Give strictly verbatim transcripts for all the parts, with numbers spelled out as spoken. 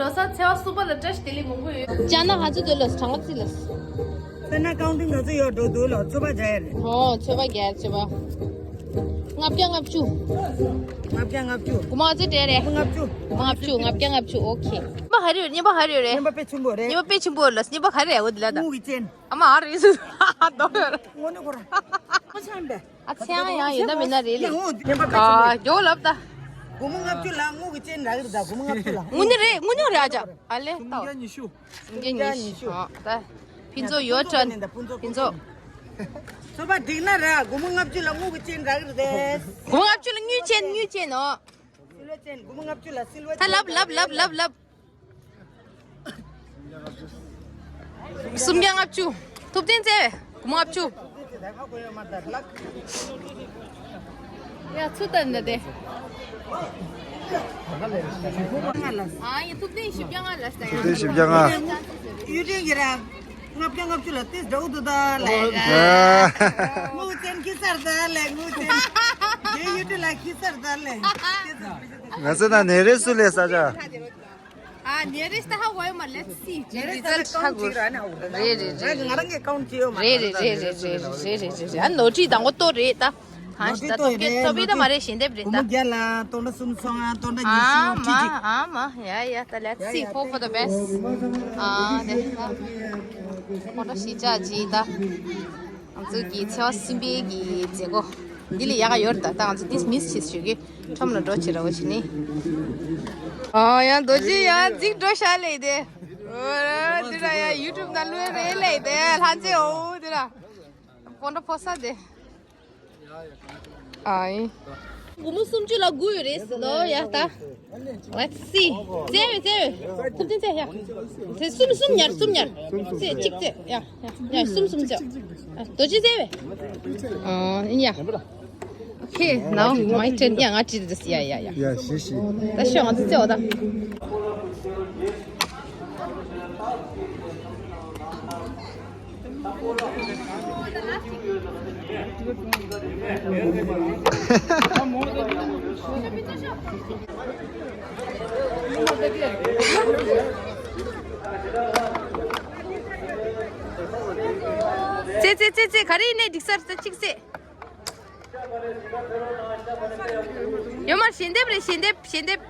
འགྲོ་ས་ཚེས་པ་གསུམ་པ་ལ་བཀྲ་ཤིས་བདེ་ལེགས་མང་པོ་ཡོད། ཅ་ན་ཧ་ཚོད་དུ་ལ་གྲངས་ཀ་རྩིས་ལ། དཔེར་ན་ཀའུན་ཊིང་དེ་ཚོ་ཡོད་འགྲོ་འདུག་ལ་ཚོད་པ་རྒྱག་ཡ་རེད། ཨོ་ཚོད་པ་རྒྱག་ཚོད་པ། ལྔ་བརྒྱ་ལྔ་བཅུ། ལྔ་བརྒྱ་ལྔ་བཅུ། དགུ་མ་ཚོད་འདྲ་རེད། ལྔ་བཅུ། ལྔ་བཅུ་ལྔ་བརྒྱ་ལྔ་བཅུ། ཨོ་ཁེ། བརྙན་པ་ག་རེ་ཡོད། བརྙན་པ་ག་རེ་ཡོད་རེད། བརྙན་པ་དཔེ་ཆེན་པོ་རེད། བརྙན་པ་དཔེ་ཆེན་པོ་ལ་བརྙན་པ་ག་རེ་རེད། འོ་དེ་ལ་ད། དངུལ་གྱི་ཅན། ཨ་མ་ཨ་རེད་སུ། ཨ་དོ་ཡོད་རེད། དངོས་གནས་ཁོ་རང་། ཨ་ཚང་པས། ཨ་ཚང་ཡང་ཡོད་ན་མིན་ན་རེད་ལེ། ཡང་འོ་བརྙན་པ་དཔེ་ཆེན་པོ། ཨ་མགྱོགས་ལབ་ད། སྒོར་མོ་ལྔ་བཅུ་ལ་དངུལ་གྱི་ཅན་རག་གི་རེད་ད། སྒོར་མོ་ལྔ་བཅུ་ལ། དངོས་གནས་རེད། དངོས་གནས་རེད། ཨ་ཅག་ཨ་ལེ་ད། སུམ་བརྒྱ་ཉི་ཤུ། སུམ་བརྒྱ་ཉི་ཤུ། ཨ་ད། ཕུན་ཚོགས་ཡོད་དྲན། ཕུན་ཚོགས། ཚོད་པ་འགྲིག་ན་ར་སྒོར་མོ་ལྔ་བཅུ་ལ་དངུལ་གྱི་ཅན་རག་གི་རེད་དེ། སྒོར་མོ་ལྔ་བཅུ་ལ་དངུལ་ཅན། དངུལ་ཅན་ཨོ། སིལ་བ་ཅན། སྒོར་མོ་ལྔ་བཅུ་ལ་སིལ་བ་ཅན། ད་ལབ་ལབ་ལབ་ལབ་ལབ། སུམ་བརྒྱ་ལྔ་བཅུ། ཐུབ་བསྟན་རྩེ། སྒོར་མོ་ལྔ་བཅུ། ཡ་ཚུ་ཏན་ད་དེ། ཨ་ཡ་ཐུབ་བསྟན་བཞི་བརྒྱ་ལྔ་ལ་ས་ཡ། ཐུབ་བསྟན་བཞི་བརྒྱ་ལྔ། ཡུ་ཏན་གྱི་ར། ལྔ་བརྒྱ་ལྔ་བཅུ་ལ་ཏིས་འདྲ་བོ་འདུག་ད་ལེ། ཨ། དངུལ་ཅན་ཁྱི་གསར་ད་ལེ། དངུལ་ཅན། རྒྱའི་ཡུལ་གྲུ་ལ་ཁྱི་གསར་ད་ལེ། ང་ཚོ་ན་ནེ་རེ་སུ་ལེ་ས་ཆ། ཨ་ནེ་རེ་ས་ཧ་གོ་ཡོད་མ། Let's see. ནེ་རེ་ས་ལ་ཀའུན་ཊི་བྱེད་ར་ན། རེད་རེད་རེད་རེད། ང་རང་གི་ཀའུན་ཊི་བྱེད་ཡོད་མ། རེད་རེད་རེད། ཨ་ནོར་འཁྲུལ་དང་པོ་ཏོ་རེད་ད། ཧ་ཤི་ད་ཏོ་ཀེ་ཏོ་བི་ད་མ་རེད། ཞེ་འདེབས་རེད་ད། སྒོར་མོ་བརྒྱ་ལ་སྟོང་ཕྲག་སུམ་སོང་ང་། སྟོང་ཕྲག་ཉི་ཤུ། ཨ་མ་ཨ་མ། ཡ་ཡ་ད། Let's see. Hope for the best. ཨ་དེ་ད། ཁོ་ད་ཤི་ཅག་ཅི་ད། ང་ཚོ་གི་ཚེས་པ་གསུམ་པའི་གི་མཛད་སྒོ་འདི་ལས་ཡག་ག་ཡོད་རེད་ད། ད་ང་ཚོ་ཏིས་མིས་བྱེད་ཞུ་གི། ཁྲོམ་ལ་འགྲོ་བྱེད་ར་བ་བྱེད་ནི། ཨ་ཡང་རྡོ་རྗེ་ཡང་འཛིག་འགྲོ་ཤག་ལེ་དེ། ཨོ་ར་འདི་ར་ཡ་ཡུ་ཊུབ་ནང་བླུག་རེད་ལེ་དེ། ལྷ་མཛེས་འོ་དེ་ར། སྤོན་ཊ་ཕོ་ས་དེ། ཨའི། སྒོར་མོ་སུམ་ཅུ་ལ་དགུ་ཡོད་རེད་ཟེར་ལོ་ཡ་ད། Let's see. བཙལ་བས་བཙལ་བས། ཐུབ་བསྟན་བཙལ་ཡ། དེ་གསུམ་གསུམ་ཉར་གསུམ་ཉར། བཙལ་གཅིག་བཙལ་ཡ། ཡ་ཡ་གསུམ་གསུམ་བཙལ། རྡོ་རྗེ་བཙལ་བས། ཨ་ཡ། Okay, now my turn. ཡ་ང་བྲིས་འདུག་ཡ་ཡ་ཡ། ཡ་ཤི་ཤི། ད་ཤོག་ང་ཚོ་བཙལ་བ་ད། ཙེ་ཙེ་ཙེ་ཙེ། ག་རེ་ཡིན་ནའི་འགྲིག་ས་རེད། ཙེ་གཅིག་ཙེ། ཡོད་མ་རེད། ཞལ་འདེབས་རེད། ཞལ་འདེབས། ཞལ་འདེབས།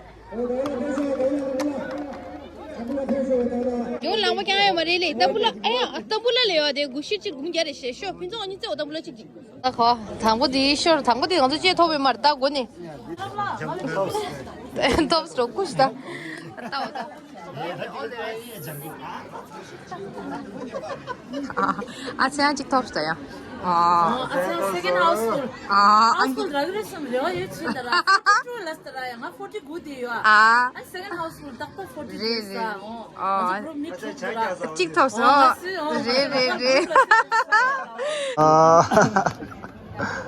ཡོང་ལང་པ་རྐྱང་ཡོད་མ་རེད་ལེ། ཏམ་བུ་ལ། ཨ་ཡ་ཏམ་བུ་ལ་ལེ་ཡོད་དེ། དགུ་བཞི་གཅིག་དགུ་བརྒྱ་རེད་ཞེས་ཤོག་ཕུན་ཚོགས་གཉིས་བཙལ་འོ། ཏམ་བུ་ལ་གཅིག་གཅིག་ད་ཁོ་དང་པོ་དེ་ཤོར། དང་པོ་དེ་ང་ཚོ་ཅེས་ཐོབ་པའི་མར་ད་དགོ་ནི། ཐོབ་སོ་ཀུ་ཤ་ད། ད་འོ་ད། ཨ་ཚེ་ཡང་གཅིག་ཐོབ་སོང་ཡ། ཨ་ཚེ་ཡང་second house full། ཨ་ཨ་house full་རག་རེད་བསམ་རེ་བ་ཡོད་ཆེ་ད་ར། forty two་ལ་སྟ་ར་ཡ། ང་forty དགུ་དེ་ཡོད་ཨ། ཨ་second house full་ཏག་ཏག་forty རེད་རེད། ཨ་ང་ཚོ་པྲོ་མི་ཁྲིད་ད་ར། གཅིག་ཐོབ་སོང་། རེད་རེད་རེད། ཨ།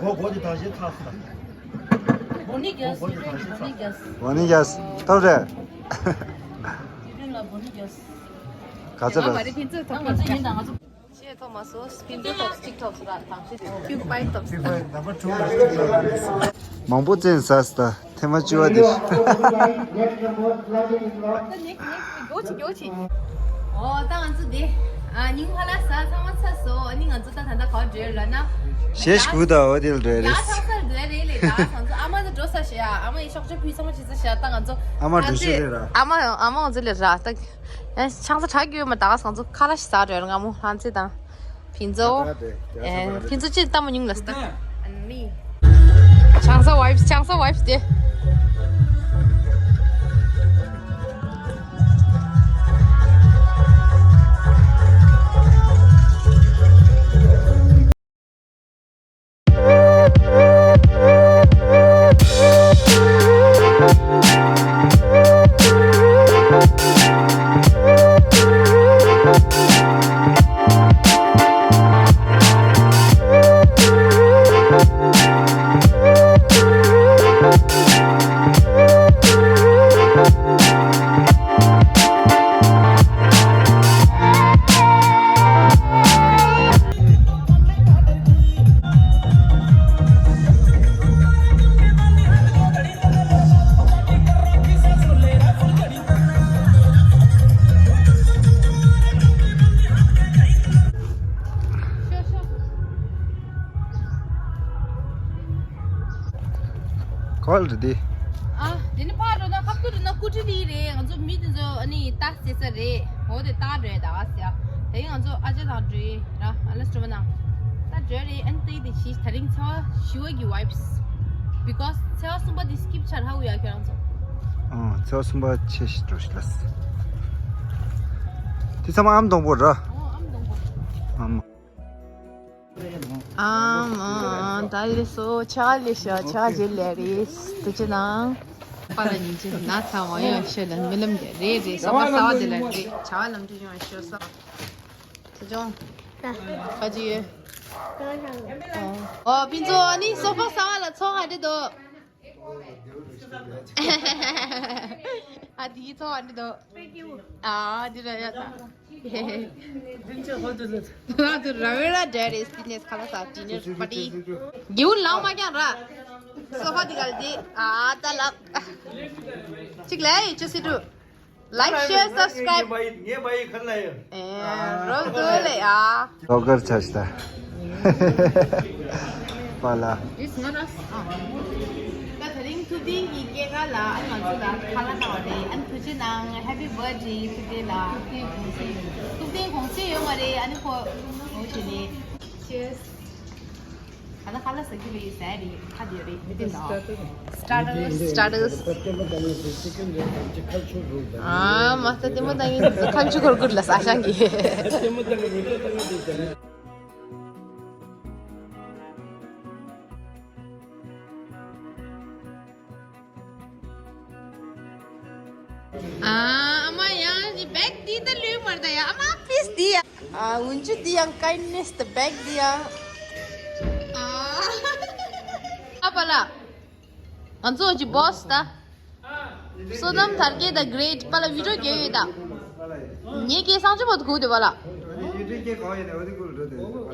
གོ་གོ་དེ་ད་ཞེ་ཚ་སོང་། Bonnie Gas, Bonnie Gas. Bonnie Gas. ཐོབ་རེད། ག་ཚོད་རེད། ང་མ་རེད། ཕན་ཚུན་ཐོབ། ང་ཚོ་ཡིན་ད་ང་ཚོ། ཅེས་ཐོབ་མ་སོང་། ཕན་ཚུན་ཐོབ། གཅིག་ཐོབ་སོང་ར། ཐམས་ཅད་ཀྱུ་པའི་ཐོབ་སོང་། མང་པོ་བཙལ་ཟ་སྟ། ཐེངས་མ་བཅུ་པ་འདི། ད་ནེགསི་ནེགསི་མགྱོགས་ཅིག་མགྱོགས་ཅིག་ཨོ་ད་ང་ཚོ་དེ། ཨ་ཉིན་ཧ་ལ་ས་ཚང་མ་ཚ་སོ། ཨ་ནི་ང་ཚོ་ད་ད་ལྟ་ག་བར་འགྲོ་ཡོད་ལབ་ན། ཞེས་གུ་ད་འོ་དེ་ལ་འགྲོ་ཡ་རེད། ད་ཚང་ས་འགྲོ་ཡ་རེད་ལེ། ད་ཚང་ཚོ་ཨ་མ་ཚོ་འགྲོ་ས་ཞེ་ཡ། ཨ་མ་ཡི་ཤོག་ཅོ་ཕུལ་ཚང་མ་བྱེད་ས་ཞེ་ཡ། ད་ང་ཚོ་ཨ་མ་འགྲོ་ཤེས་རེད་ར། ཨ་མ་ཨ་མ་ང་ཚོ་ལས་ར་ད། ཡ་ཆང་ས་གྲག་གི་ཡོད་མ། ད་ག་ས་ང་ཚོ་ཁ་ལ་ཞིག་ཟ་འགྲོ་ཡ་ར། ང་མོ་ལྷ་མཛེས་དང་། ཕིན་ཚོ། ཨེ་ཕིན་ཚོ་ཅི་ལྟ་མ་མྱོང་ལ་སྟ། ཨན་མི། ཆང་ས་ཝའིབས། ཆང་ས་ཝའིབས་དེ། རེད་དེ། ཨ། དེ་ནི་ཕར་འགྲོ་ན་ཁ་ཁུ་འགྲོ་ན་སྐུ་ཊི་རི་རེད། ང་ཚོ་མི་དེ་ཚོ་ཨ་ནི་ལྟ་ཟེར་ས་རེད། འོ་དེ་ལྟ་འགྲོ་ཡ་ད་ཟེར། དེ་ང་ཚོ་ཨ་ཅག་དང་འགྲོ་ཡིན་ར། ཨ་ལས་སྤྲོ་བ་གནང་། ད་འགྲོ་རེད། ཨ་ནི་ལྟ་ཡི་དེ་ཤི། ད་རིང་ཚེས་པ་བཞི་པ་གི་vibes། Because ཚེས་པ་གསུམ་པ་དེ་skip ཆགས་ཧ་གོ་ཡ་ཁྱོད་རང་ཚོ། ཨང་། ཚེས་པ་གསུམ་པ་ཆེ་ཞིག་འགྲོ་ཞིག་ལ། དེ་ཚང་མ་ཨམ་སྡོང་པོ་ར། ཨོ་ཨམ་སྡོང་པོ། ཨམ། ཨམ། ཨམ། ད་ལས་སོ་ཆ་ལས་ཤ་ཆ་ཇེ་ལེ་རེས་དུ་ཅི་ནང་། པ་ལ་ཉིན་ཅི་ན་ཚ་བ་ཡོད་ཤོད་ལ་རྨི་ལམ་རྒྱ་རེ་རེ་སོ་པ་ས་བ་དེ་ལ་རེ་ཆ་ལམ་དུ་ཡོང་ཤོད་ས། དུ་ཅོང་། ཁ་ཅི་ཡོད། ཨོ་ཕིན་ཚོ་ཨ་ནི་སོ་པ་ས་བ་ལ་ཚོང་ཧ་འདྲི་དོ། ཨ་དེའི་ཚོང་ཧ་འདྲི་དོ། ཨ་འདི་ར་ཡ་ད། ང་ཚོ་ར་བེ་ར་ཌེ་རེ་སི་ནེ་སི་ཁ་ལ་ས་ཌི་ནར་པ་ཊི། རྒྱེའུ་ལང་མ་ཀྱང་ར། སོ་ཕ་དེ་གལ་ཏེ་ཨ་ད་ལགས། གཅིག་ལ་ཡི་ཆུ་སི་ཏུ། Like, share, subscribe. ངས་མ་ཡི་ངས་མ་ཡི་ཁ་ལ་ཡོད། ཨེ་རོབ་ཏུ་ལེ་ཡ། ལོ་གར་ཆ་ཤི་ད། པ་ལ། This one is ད་དེ་རིང་ཐུབ་བསྟན་གྱི་སྐྱེས་སྐར་ལ་ཨ་ང་ཚོ་ལ་ཁ་ལག་བཏང་བ་རེད། ཨ་ཐུགས་རྗེ་གནང་། Happy birthday ཐུབ་བསྟན་ལགས། ཐུབ་བསྟན་གོང་ཚད་ཡོད་མ་རེད། ཨ་ནི་ཁོ་འོ་ཞེས་ནས། Cheers. ཨ་ད་ཁ་ལག་ཟ་གི་རེད་ཟ་རེད། ཁ་དེ་རེད་མི་དེ་ལ། Starters, starters. ཨ་མ་ད་ལྟད་མོ་ལྟ་མཁན་ཁ་མཆུ་འཁོར་འཁོར་ལ་ས་ཤང་གི། ཨ་ཨ་མ་ཡང་ནི་བེག་འདི་ད་ལུས་མར་ད་ཡ། ཨ་མ་པི་སི་འདི་ཡ། ཨ་འུན་ཆུ་འདི་ཡང་ཀའིན་ནེ་སི་ད་བེག་འདི་ཡ། ཨ་ཨ་པ་ལ། ང་ཚོ་གི་བོ་སི་ད། བསོད་ནམས་དར་རྒྱས་ད་གྷི་རེ་ཊི། པ་ལ་བི་ཌི་ཡོ་རྒྱག་ཡོད་ད། ངའི་སྐད་སང་ཆུ་བོ་ད་གུ་དེ་པ་ལ།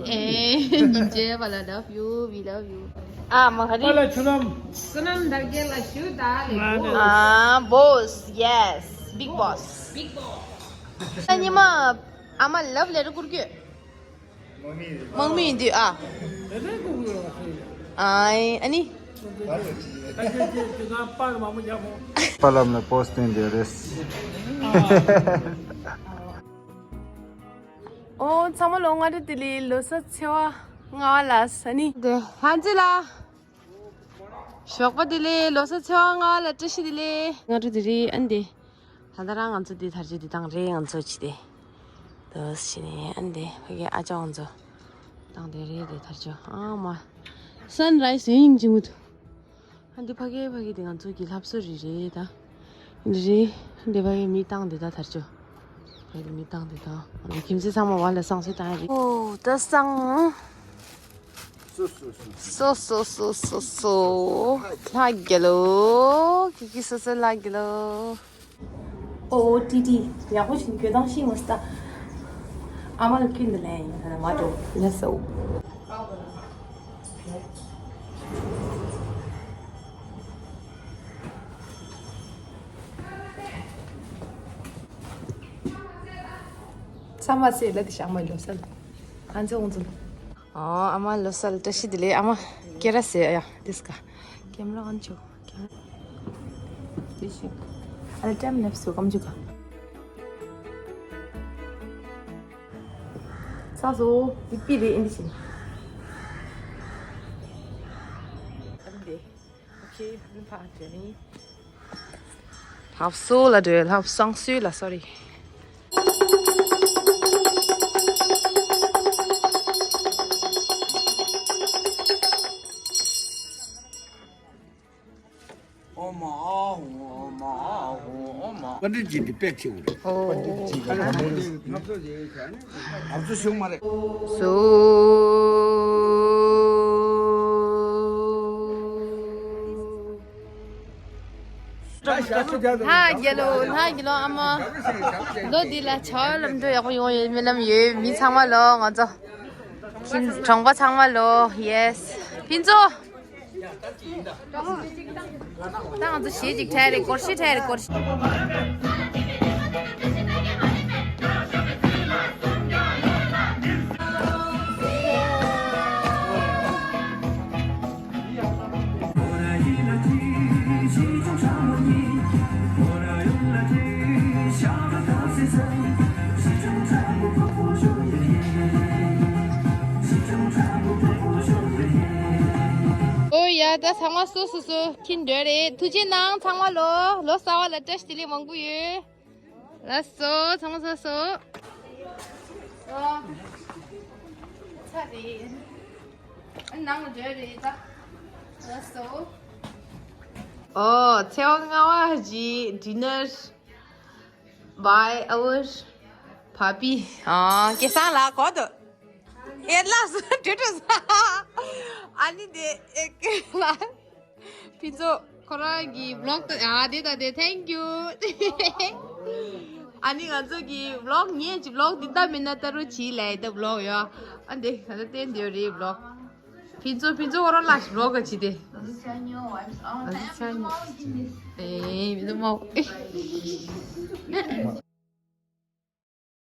ཨེ་ཉིན་བྱེད་པ་ལ། Love you, we love you. ཨ་མ་ཧ་རི། པ་ལ་ཆུ་ནམ། བསོད་ནམས་དར་རྒྱས་ལ་ཞུ་ད་ལེ་གོ། ཨ་བོ་སི། Yes, big boss. Big boss. ད་ཉི་མ་ཨ་མ་ལབ་ལེ་རུ་ཀུར་གྱོད། དམག་མི་ཡིན་དུས་ཨ། ཨའི་ཨ་ནི། པ་ལམ་ལ་པོ་སི་ཏིང་དེ་རེད། ཨོ་ཚང་མ་ལོ་སྔ་དྲོ་བདེ་ལེགས། ལོ་གསར་ཚེས་པ་ལྔ་པ་ལ་ས་ནི། དེ་ཧན་ཙི་ལ། ཞོགས་པ་བདེ་ལེགས། ལོ་གསར་ཚེས་པ་ལྔ་པ་ལ་བཀྲ་ཤིས་བདེ་ལེགས། སྔ་དྲོ་བདེ་ལེགས། ཨན་དེ། ད་ལྟ་རང་ང་ཚོ་འདི་དར་ཆ་འདི་བཏང་རེད། ང་ཚོ་ཅི་དེ། དོ་ཞི་ནི་ཨན་དེ་ཕ་གི་ཨ་ཅག་ང་ཚོ་བཏང་དེ་རེད་དེ་དར་ཆ་ཨ་མ། སན་རའི་སི་ཡིན་ཅིང་མུ་ཐུ། ཨན་དེ་ཕ་གི་ཕ་གི་དེ་ང་ཚོ་གི་ལྷ་བཟོ་རེད་རེད་ད། འདི་རེད། ཨན་དེ་ཕ་གི་མི་བཏང་དེ་ད་དར་ཆ། ཕ་གི་མི་བཏང་དེ་ད། ཨན་དེ་ཁྱིམ་མཚེས་ཚང་མ་བ་ལ་བསང་གསོལ་བཏང་ཡ་རེད། ཨོ་ད་བསང་། སོ་སོ་སོ་སོ། ལྷ་རྒྱལ་ལོ། ཀི་ཀི་སོ་སོ་ལྷ་རྒྱལ་ལོ། ཨོ་ཏི་ཏི། ཡག་པོ་ཞིག་གྱོད་སྟངས་ཤེས་མ་སོང་ད། ཨ་མ་ལ་ཁྱོད་འདི་ལན་ཡིན་ན་མ་འགྲོ་ལ་སོ། ཚང་མ་སེ་ལ་དེ་ཤག་མ་འགྲོ་ས་ལ། ཨ་ཚོ་ཨོང་ཚོ་ལ། ཨོ་ཨ་མ་ལོ་གསར་བཀྲ་ཤིས་བདེ་ལེགས། ཨ་མ་ཀེ་ར་སེ་ཡ་དིས་ཀ། ཀེམ་ར་ཨོན་ཆོ། ཀེམ་ར། དེ་ཤིག་ཨ་ལ་ཀྲམ་ནེབ་སུ་ཀམ་ཆུ་ཀ། ས་སོ་དེ་པི་རེ་ཨིན་དི་ཤིན། ཨ་དེ། ཨོ་ཁེ། ཨ་ཕ་དེ་ནི། ལྷ་བཟོ་ལ་འགྲོ། ལྷ་བཟང་སུས་ལ་སོ་རི། ཨོ་མ་ཨ་ཧོ་ཨོ་མ་ཨ་ཧོ་ཨོ་མ། པཎ་ཌི་ཏ་ཇི་འདི་དཔེ་ཆེ་བོ་རེད། ཨོ། ཨ་ཚོ་ཞུགས་མ་རེད། སུ། ལྷ་རྒྱལ་ལོ། ལྷ་རྒྱལ་ལོ། ཨ་མ། ལོ་འདི་ལ་བྱ་བ་ལམ་འགྲོ་ཡག་པོ་ཡོང་ཡོད་སྨོན་ལམ་ཡོད། མི་ཚང་མ་ལོ། ང་ཚོ་ཁྱིམ་གྲོང་པ་ཚང་མ་ལོ། ཡེ་སི། ཕུན་ཚོགས། ད་ང་ཚོ་གཞས་ཅིག་འཁྲབ་རེད། སྒོར་གཞས་འཁྲབ་རེད། སྒོར་གཞས། ཨོ་ཡ། ད་ཚང་མ་སོ་སོ་སོ་ཁྱིམ་འགྲོ་རེད། ཐུགས་རྗེ་གནང་ཚང་མ་ལོ། ལོ་གསར་བ་ལ་བཀྲ་ཤིས་བདེ་ལེགས་མང་པོ་ཡོད། ལགས་སོ། ཚང་མ་ཚང་སོ། ཨོ། ཚ་རེད། ཨ་ནང་ལ་འགྲོ་རེད་ད། ལགས་སོ། ཨོ། ཚེས་པ་ལྔ་པ་གི་dinner by our puppy. ཨ། སྐལ་བཟང་ལགས་གོ་དོ། ཨེ་ལགས་སོ། དྲི་དྲི་ས། ཨ་ནི་དེ་ཨེ་ལགས། ཕུན་ཚོགས་ཁོ་རང་གི་vlog ད། ཨ་དེ་ད་དེ། thank you. ཨ་ནི་ང་ཚོ་གི་vlog ངས་ཅི་vlog འདི་ལྟ་མིན་ན་ལྟ་རུ་བྱིས་ལས་ད་vlog ཡོད། ཨ་འདི་ང་ཚོ་བསྟན་དེ་རེད་vlog. ཕུན་ཚོགས། ཕུན་ཚོགས་ཁོ་རང་ལ་vlog ག་བྱིས་ཏེ། ཨ་ཚ་ཉོ། ཨེ་མི་འདུག་མོ།